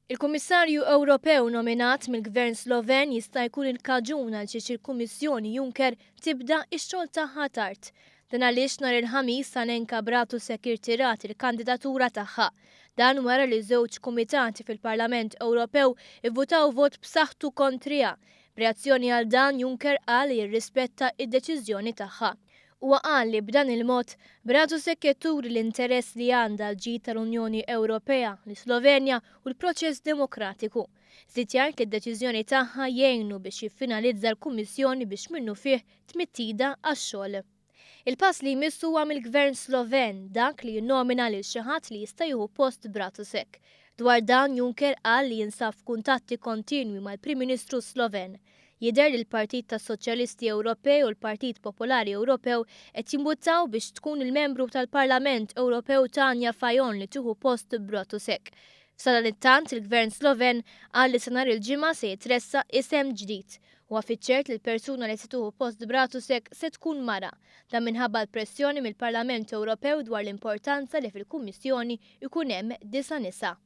Il-Kummissarju Ewropew nominat mill-Gvern Sloven jista' jkun il-kaġun għal xiex il-Kummissjoni Juncker tibda x-xogħol tagħha tard. Dan għaliex nhar il-Ħamis Alenka Bratusek irtirat il-kandidatura tagħha. Dan wara li żewġ kumitati fil-Parlament Ewropew ivvutaw vot b'saħħtu kontriha. B'reazzjoni għal dan Juncker qal li jirrispetta id-deċiżjoni tagħha. Huwa qal li b'dan il-mod Bratusek qed turi l-interess li għandha għall-ġid tal-Unjoni Ewropea, l-Slovenja u l-proċess demokratiku. Żied jgħid li d-deċiżjoni tagħha jgħinu biex jiffinalizza l-Kummissjoni biex minnufih tmidd idha għax-xogħol. Il-pass li jmiss huwa mill-Gvern Sloven, dak li jinnomina lil xi ħadd li jista' jieħu post Bratusek. Dwar dan Juncker qal li jinsab f'kuntatti kontinwi mal-Prim Ministru Sloven. Jidher li l-Partit tas-Soċjalisti Ewropej u l-Partit Popolari Ewropew qed jimbuttaw biex tkun il-membru tal-Parlament Ewropew Tanja Fajon li tieħu post Bratusek. Sadanittant il-Gvern Sloven qal li sa nhar il-Ġimgħa se jitressaq isem ġdid. Huwa fiċ-ċert li l-persuna li se tieħu post Bratusek se tkun mara. Dan minħabba l-pressjoni mill-Parlament Ewropew dwar l-importanza li fil-Kummissjoni jkun hemm disa' nisa.